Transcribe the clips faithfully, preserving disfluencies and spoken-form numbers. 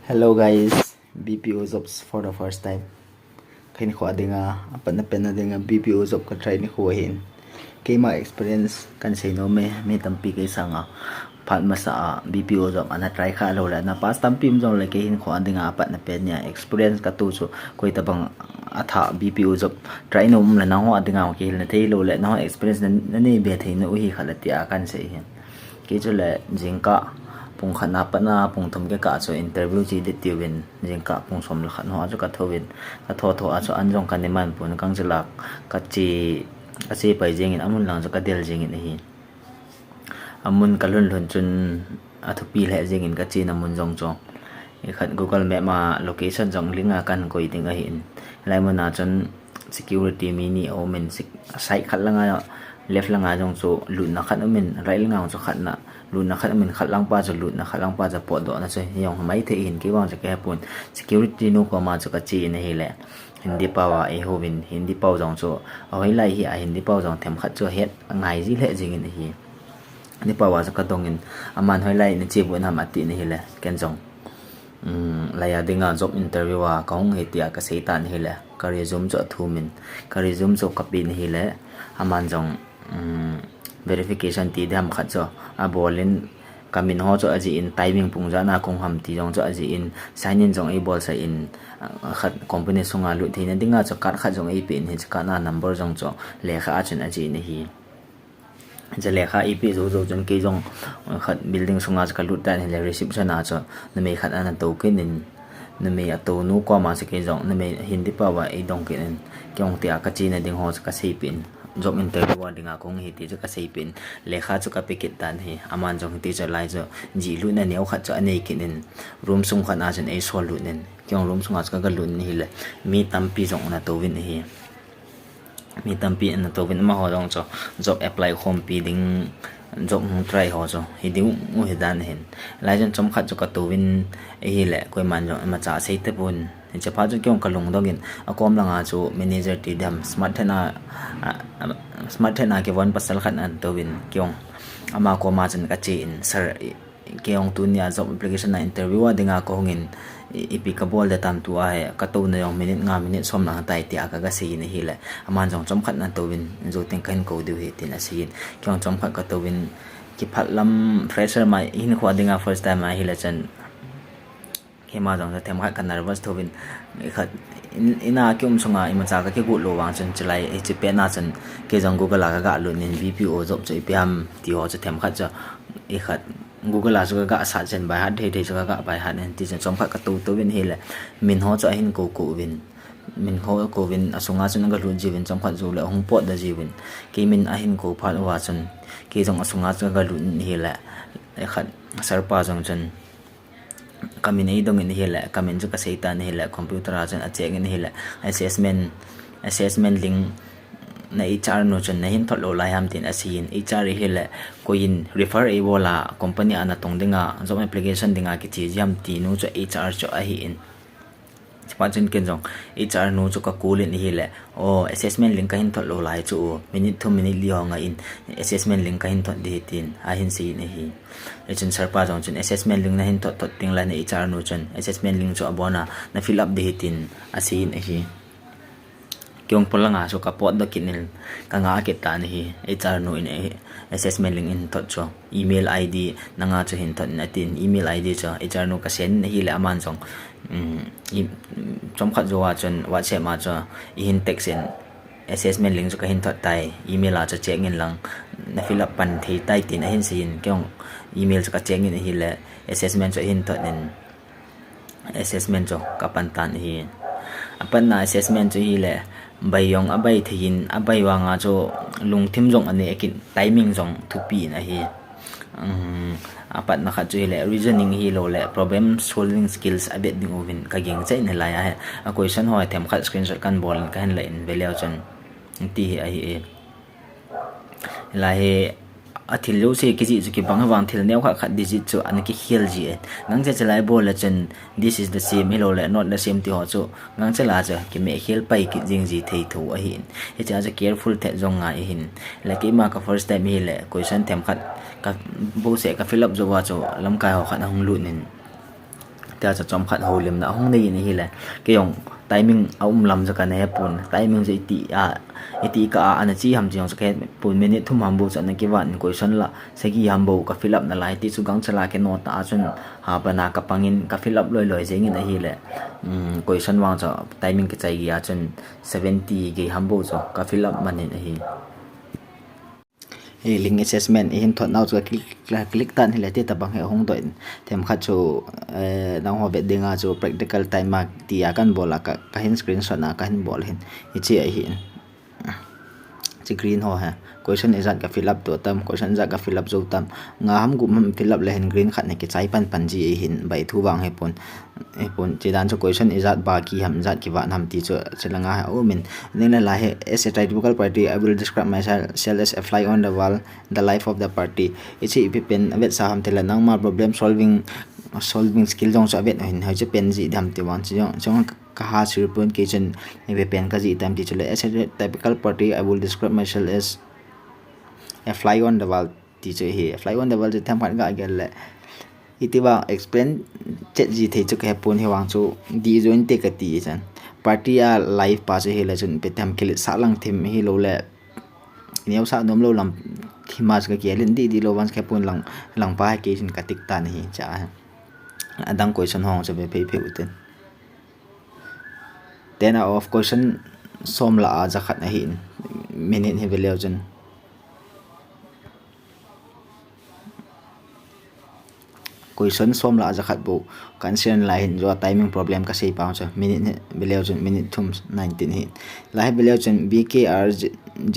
Hello guys, B P O jobs for the first time. Kahin kho dinga, apatna penna dinga B P O job ka try nikho ahin. Keima experience kahin sei nom e, mi tampi kei sanga phat masa a B P O job ana try kha lou le, ana pass tampi um jongle keihin kho dinga apatna pen nia experience katoh chu koi tabang atha B P O job try nom le nangho dinga kihilna thei lou le nangho experience na, nanei be thei nau hi kha le tia kahin sei hin. Kei chule jingkah pung khat na pat na pung thum kikah chu interview che ding tiuvin jingkah pung som le khat ho a chu ka thouvin ka tho tho a chu an jong ka ne man pon kang chula ka che ka che pai jingin amun lang chu ka del jingin ahi. Amun ka lhun lhun chun athupi lheh jingin ka chena mun jong chu ikhat Google Map a location jong link a kahin koi ding ahin. Hilai mun a chun security mi ni aumin sec-, side khat langa, left langa jong chu lutna khat aumin, right langa jong chu khatna, lutna khat aumin, khat lang pa chu lutna, khat lang pa chu potdohna chu hi jong mai thei hin kei vang chu ka hepon. Security nu koma chu ka chen ahile, Hindi pao a eihouvin, Hindi pao jong chu ahoilai hi a Hindi pao jong themkhat chu ahet angai ji lheh jingin ahi. Hindi pao a chu ka dongin, aman hoilai nache bu nam atin ahile, ken jong um, laiya dinga job interview a kahung ahi tia ka sei tan ahile, ka resume chu athumin, ka resume chu ka pen ahile, aman jong, um, verification ti ding ham khat chu abolin, ka min ho chu ajih in, timing pung ja na kahung ham ti jong chu ajih in, sign in jong eibolsah in, ah, khat company sunga lut theina dinga chu card khat jong eipen, hiche card a number jong chu lekha a chun ajih in ahi. Hiche lekha eipeh jou jou chun kei jong khat building sunga chu ka lut tan ahile reception a chu numei khat ana tou kit in, numei atou nu koma chu kei jong numei Hindi pao a eidong kit in, kei jong tia ka chena ding ho chu ka seipeh in, job interview a dinga kahung ahi ti chu ka seipeh in, lekha chu ka pe kit tan ahi. Aman jong hiti chu lai chu jih lutna neo khat chu anei kit in, room sung khat a chun eisol lut in, kei jong room sunga chu ka ga lut in ahile, mi tampi jong ana touvin ahi. Mi tampi ana touvin amaho jong chu job apply khompi ding, job hung try ho chu hi ding u hi dan ahin. Lai chun chomkhat chu ka touvin ahile, koiman jong imacha asei tapon. Hiche phat chun kei jong ka lungdong in, akom langa chu manager ti ding ham, smart thena, a, a, smart thena kivon pasal khat ana touvin, kei jong ama koma chun ka che in, Sir, kei jong tunia job application a interview a dinga kahungin, i-, ipi kabol ding tam tua hi, ka touna jong minute nga, minute som lang ahitai tia ka ga seiyin ahile, aman jong chomkhat ana touvin, jou teng kahin kou diu ahi tin aseiyin. Kei jong chomkhat ka touvin, kiphat lam fresher ma, hinkho dinga first time ahile chun, keima jong chu themkhat ka nervous thouvin, khat in, ina kium sunga imacha ka kigot lou vang chun chulai hiche pet na chun kei jong Google a ka ga lut in B P O job chu ipi ham ti ho chu themkhat chu ikhat Google a chu ka ga search in by heart thei thei chu ka ga by heart in ti chun chomkhat ka tou touvin ahile min ho chu ahin kou kou uvin, min ho kou uvin asunga chun aga lut jiuvin chomkhat jou le ahung potdoh jiuvin kei min ahin kou phat uva chun kei jong asunga chu ka ga lut in ahile ikhat sir pa jong chun ka min eidong in ahile, ka min chu ka sei tan ahile, computer a chun a check in ahile, assessment, assessment link na H R nu chun nahin thot lou lai ham tin aseiyin, H R ahile, koiyin refer eibol a, company a natong dinga, job application dinga kiche ji ham ti nu chu H R chu ahin. Chuphat chun ken jong H R nu chu ka call in ahile, O, assessment link kahin thot lou lai chu, minute thum, minute li ho ngah in, assessment link kahin thot ding ahi tin, ahin seiyin ahi. Hichun sir pa jong chun assessment link nahin thot thot teng le na H R nu chun assessment link chu abona na fill up ding ahi tin aseiyin ahi. Kei jong polanga chu ka potdoh kit in ka ngah kit tan ahi. H R nu in assessment link in thot chu email I D nanga chu hin thot in atin, email I D chu H R nu ka send in ahile aman jong, um, i, chomkhat jou a chun WhatsApp a chu eihin text in assessment link chu kahin thot tai, email a chu check in lang, na fill up pan thei tai tin ahin seiyin, kei jong email chu ka check in ahile, assessment chu ahin thot in, assessment chu ka pan tan ahi. Apatna assessment chu ahile, bai jong abai thei in, abai vanga chu lungthim jong anei kit, timing jong thupi in ahi. Um, apatna khat chu ahile, reasoning ahilou le, problem solving skills avet ding uvin ka gingcha in hilai a hi. A question ho themkhat screenshot kahin bol in kahin la in veleu chun. Ti hi ahi e. Hilai hi, athil jouse kijih chu kibang vang thil neo khat khat digit chu ana kikhel ji e. Gangchel chel a ibol le chun, this is the same, hilou le, not the same ti ho chu. Gangchel a chu, kimeh khel pai kit jing ji thei tho ahin. Hiche a chu careful thet jong ngai ahin. Le keima ka first time ahile, question themkhat ka bouseh ka fill up jou a chu, lamkai ho khat ahung lut in. Cha cha chomkhat houlimna ahung nei in ahile, kei jong timing a um lam chu kana hepon, timing chu iti a, iti ka a, ana chi ham chu jong chu kahepon, minute thum ham bou chu ana kivat in, question la sagi ham bou ka fill up nalai ti chu gangchela kei nota a chun, ha, pana ka pangin ka fill up loi loi jengin ahile, um, question vang chu timing kichai gei a chun seventy gei ham bou chu ka fill up man in ahi. Hi link assessment ihin thot nau chu ka click, ka click tan hile, ti tabang hi ahung doh in. Themkhat chu, eh, nangho vet dinga chu practical time a ti a kan bol a ka, ka hin screenshot na ka hin bol hin. Hiche ahi in. Hiche green ho hi. Question ijat ka fill up to tam, question ijat ka fill up jou tam. Nga ham gup ham fill up le hin green khat hi kichai pan pan ji ahin, bai thu vang hepon. Hepon, hiche dan chu question ijat baki ham, ijat kivat ham ti chu, hiche langa hi aum in. Ning le lai hi, as a typical party, I will describe myself as a fly on the wall, the life of the party. Hiche ipi pen avetsah ham tile nangma problem solving, solving skill jong chu avet u hin, hiche pen jih ding ham ti vang, hiche jong, hiche jong ka ha sir pon kei chun, ipi pen ka jih tam ti chu le, as a typical party, I will describe myself as a fly on the wall. Ti chu hi, fly on the wall chu themkhat ga gel le. Iti vang explain chet ji thei chu ka hepon, hi vang chu dih join te ka ti chan. Party a life pa chu hile chun ipi tem kilet sah lang thim hilou le. Neosah nom lou lam thim a chu ka kilen dih dih lou vang chu ka hepon lang, lang pa hi kei chun ka tick tan ahi cha. Adang question ho chu ve phei phei u tin. Ten out of question som lah a jakhat ahi in. Minute hi ve leu chun. Question som lah a jakhat bou. Ka answer nalai hin jo a timing problem ka sei pau chu. Minute hi ve leu chun minute thum nineteen hi. Lai hi ve leu chun B K R Z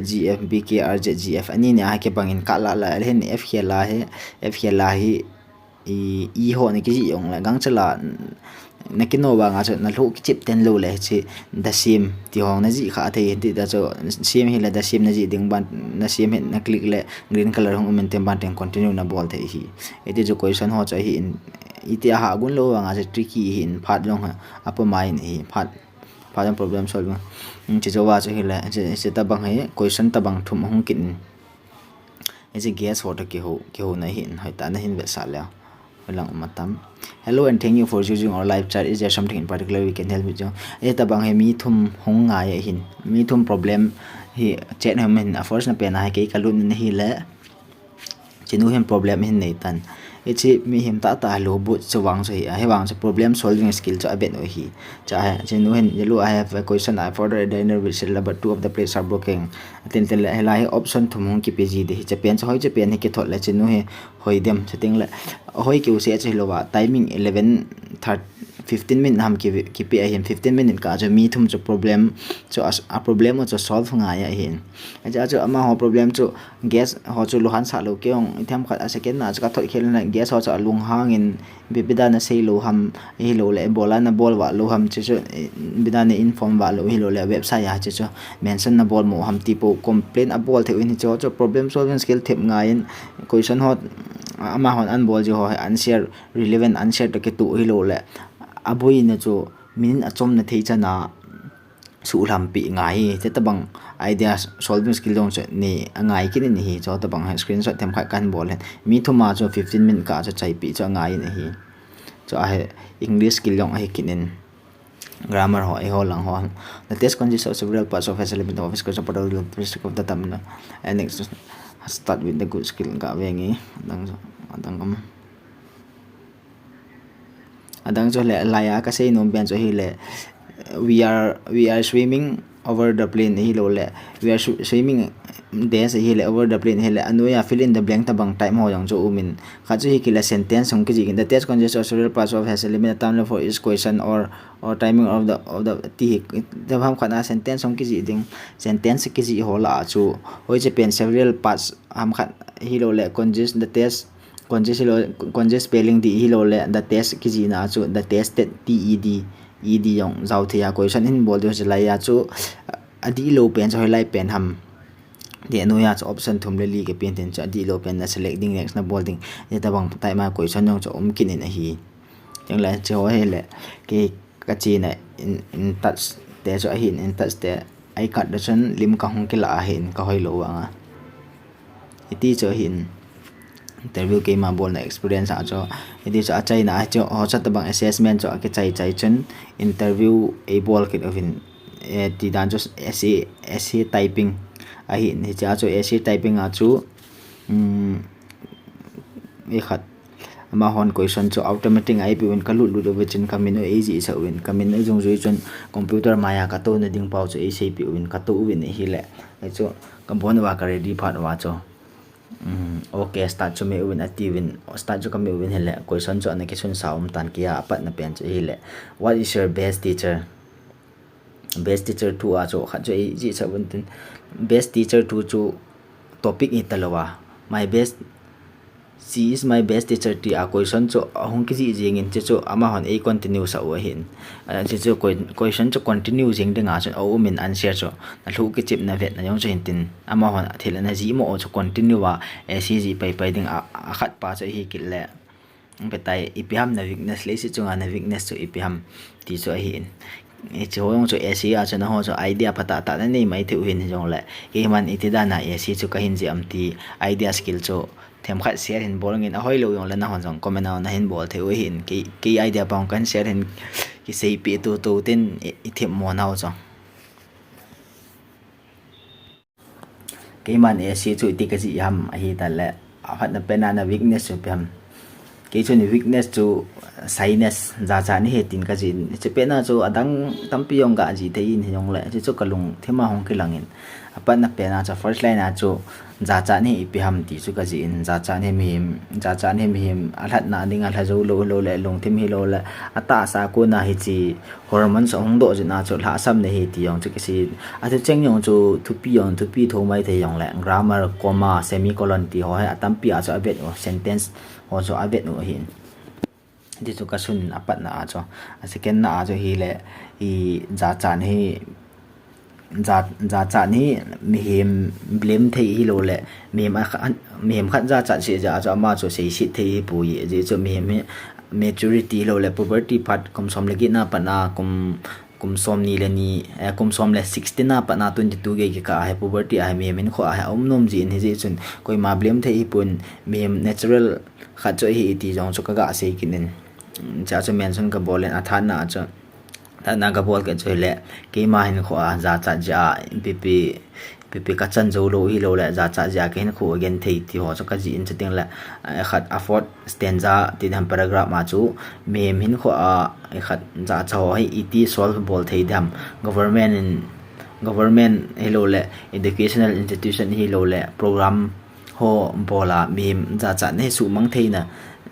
G F, B K R Z G F. Ani ni a hi kibang in ka lah lah hin F khel a hi, F khel a hi, i, i ho na kijih jong le, gangchela, na kino vang a chu, na lhu kichip ten lou le, hiche, the same, ti ho na jih kha thei, hiti ta chu, same hi le, the same na jih ding ban, na same hi na click le, green color hung um in ten ban ten continue na bol thei hi. Hiti chu question ho chu ahi in, iti a ha gun lou vang a chu tricky hi in, phat jong ha, apa mai in hi, phat, phat jong problem solving. Hmm, hiche jou va chu hi le, hiche, hiche tabang hi, question tabang thum hung kit in. Hiche guest ho toh kiho, kiho na hin, hoitah na hin vetsah leu. Hoilang um atam. Hello and thank you for choosing our live chat. Is there something in particular we can help with you? Hitabang hi mi thum hung ngai ahin. Mi thum problem hi chat hom hin a first na pen a hi kei ka lut na hi le. Chinu hin problem hin nei tan. Hiche mihem tah tah lou but chu vang chu hi, ahi vang chu problem solving skill chu avet u hi. Cha hi, chinu hin, hello, I have a question. I ordered a dinner with cereal, but two of the plates are broken. Tin tin le, hilai hi option thum hung kipe ji ding. Hiche pen chu hoi, hiche pen hi kithot le, chinu hi hoi dem, chu ting le. Hoi kiu se chu hilou va, timing eleven thirty, fifteen minute ham ki, kipe ahin, fifteen minute kah chu mi thum chu problem, chu a, a problem u chu solve ngai ahin. Hiche a chu amaho problem chu guest ho chu lunghan sah lou, kei jong themkhat a second na chu ka thot khel na guest ho chu alunghang in, ipi ipi dan a sei lou ham, hilou le, ibola na bol vah lou ham, chu chu, eh, ipi dan a inform vah lou, hilou le, website a chu chu mention na bol mo ham ti po, complain abol thei u hin, hiche ho chu problem solving skill them ngai in, question ho, amahon an bol ji ho, answer, relevant answer toh kitoh hilou le, aboina chu min achom na thei chan a, suhlampi ngai, hitabang idea solving skill jong chu nei angai kit in ahi, chutabang hi screenshot themkhat kahin bol hin. Mi thum a chu fifteen minute kah chu chaipi chu angai in ahi. Chu ahi English skill jong ahi kit in. Grammar ho, eiho lang ho. The test consists of several parts of a syllable of office question, part of the district of the term. And next, start with the good skill ka ve nge. Adang chu, adang kam. Adang chu le, lai a ka sei nom pen chu hi le, we are, we are swimming over the plain hilou le, we are swi-, swimming dash hi le, over the plain hi le, anoi a fill in the blank tabang type ho jong chu um in. Khat chu hi kila sentence hung kijih in, the test consists of several parts of has a limited time for each question or, or timing of the, of the, ti hi, tabang khat a sentence hung kijih ding, sentence kijih ho lah a chu, hoiche pen several parts ham khat hilou le, consist the test, consist hilou, consist spelling dih hilou le, the test kijihna a chu, the tested, T E D, E D jong jao thei a, question hin bol diu chu lai a chu, adih lou pen chu hoilai pen ham. Ti anoi a chu option thum le li ka pen tin chu adih lou pen na select ding, next na bol ding. Hitabang type ma question jong chu um kit in ahi. Cheng le, hiche ho hi le, kei ka chena in, in touch te chu ahin, in touch te, ai kat da chun lim ka hung kila ahin, ka hoi lou vang a. Hiti chu ahin. Interview keima bolna experience a chu, hiti chu achaina a chu, ho chat tabang assessment chu akichai chai chun interview eibol kit uvin, eh, ti dan chu essay, essay typing ahi, hiche a chu essay typing a chu, um, ikhat, amahon question chu automatic a eipeuvin kalut lut uva chun kamin u eijih sah uvin, kamin u dungjui chun computer maiya katouna ding pau chu eiseipeh uvin katou uvin ahile, hichu kabon uva ka ready phat uva chu. Um, okay, start chu me uvin atiuvin, start chu kame uvin hile, question chu ana kisunsa um tan keiya apatna pen chu hile, what is your best teacher? Best teacher thu a chu khat chu eijih sah uvin tin, best teacher thu chu topic hitalouva, my best, she is my best teacher ti a question chu ahung kijih jingin, chuchu amahon ei continue sah u ahin. Ah, chuchu que-, question chu continue jing dinga chun aumin answer chu nalhuh kichepna vetna jong chu hintin, amahon thil ana jih mo chu continue a, eh, essay jih pai pai ding a, akhat pa chu ahi kit le. Petai, ipi ham na weakness, leiset chunga na weakness chu ipi ham ti chu ahin. Hiche ho jong chu essay a chun nangho chu idea phatah tah nanei mai thei u ahin, hijongle keiman iti dan a essay chu kahin jih am ti idea skill chu themkhat share hin bol uvin, ahoilou jongle nahon jong comment a nahin bol thei u ahin. Kei, kei idea pa jong kahin share hin, kiseipeh tutu tin i, ithemmo nau chu. Keiman essay chu iti kajih ham ahitale, aphatna pen a na weakness chu ipi ham? Kei chun weakness chu shyness, jachat nahi tin kajih in, hiche pen a chu adang tampi jong kajih thei in, hijongle hiche chu kalungthim a hung kilangin, apatna pen a chu first line a chu jachat nahi ipi ham ti chu kajih in, jachat nahi mihem, jachat nahi mihem alhatna dinga lha joulou, loule lungthim hiloule atahsa a kona hiche hormones ahung doh jeh a chu lhahsam nahi ti jong chu kisei in, athucheng jong chu thupi jong, thupi thou mai thei jongle grammar, comma, semicolon ti ho hi atampi a chu avet u, sentence ho chu avet u ahin. Ti chu kasun in apatna a chu, a second na a chu hile, ijachat nahi, ja, jachat nahi mihem blame thei hiloule, mihem a kha-, mihem khat jachat seh jeh a chu ama chu seiset thei hipoi, ajeh chu mihem hi maturity hiloule puberty phat kum som le get na pat a kum, kum somni le ni, eh, kum som le sixteen a pat a twenty two gei kikah a hi puberty a hi mihem hinkho a hi aum nom jeh in, hijeh chun koima blame thei hipon, mihem natural khat chu ahi ti jong chu kaga sei kit in. Chua chu mention kabol in, athatna a chu, thatna kabol kit chu hile, keima hinkho a jachat jeh a ipi pi, ipi pi kachan joulou hiloule jachat jeh a kahinkho agenthei ti ho chu kajih in, chutengle, eh, khat a fourth stanza ti ding ham paragraph a chu mihem hinkho a, eh, khat jachat ho hi iti solve bol thei ding ham, government in, government hiloule educational institution hiloule program ho bol a mihem jachatna hi suhmang theina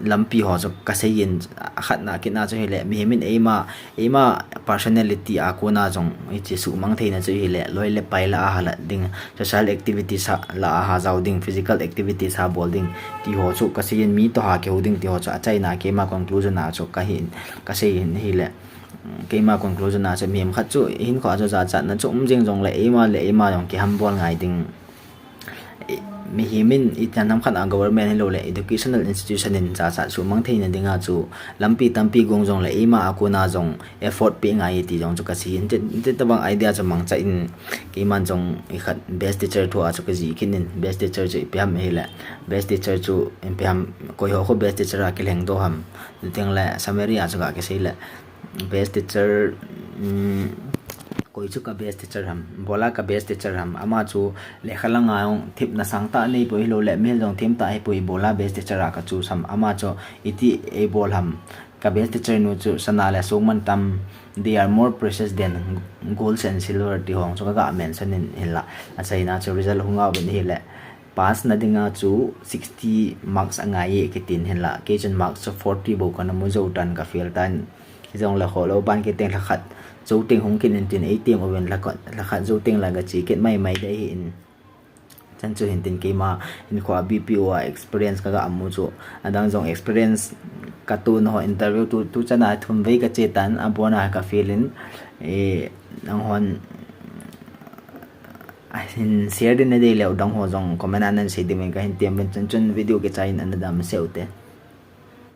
lampi ho chu kasei in, akhatna kit na chu hile, mihem in eima, eima personality a kona jong hiche suhmang theina chu hile, loi le pai lah a halat ding, social activities a lah a hajao ding, physical activities a bol ding ti ho chu kasei in, mi toh a kihou ding ti ho chu achaina keima conclusion a chu kahin, kasei in hile, keima conclusion a chu mihem khat chu hinkho a chu jachatna chu um jing jongle eima le eima jong kihambol ngai ding. Mihem in ichan ham khat a government hiloule educational institution in jachat suhmang theina dinga chu lampi tampi gong jongle eima a kona jong effort peh ngai ti jong chu kasei in, ti, ti tabang idea chu mangcha in keiman jong ikhat best teacher thu a chu kajih kit in, best teacher chu ipi ham ahile, best teacher chu ipi ham, koi ho khu best teacher a kilhengdoh ham, chutengle summary a chu ga kisei le, best teacher, um, koi chu ka best teacher ham, ibola ka best teacher ham, ama chu lekha langa jong themna sangtah neipoi hiloule, mihil jong themtah hipoi, ibola best teacher a ka choose ham, ama chu iti eibol ham, ka best teacher nu chu sana le songmantam, they are more precious than gold and silver ti ho chu kaga mention in hinla, achaina chu result hung auvin hile, pass na dinga chu sixty marks angai e kitin hinla, kei chun marks chu forty bou kana mu jou tan ka fail tan, hijongle kholou ban kiteng lhakhat jouteng hung kit in tin eitiem uvin, lhakhat, lhakhat jouteng la gache kit mai mai ding ahin. Chan chu hintin keima hinkho a B P O a experience kaga mu chu, adang jong experience katohna ho interview tu, tuchan a thum vei kache tan, abona ka fail in, eh, nanghon ahin share ding nadei leu dang ho jong comment a nahin sei ding uvin kahin tem uvin, chun chun video kichai in ana damsel ute.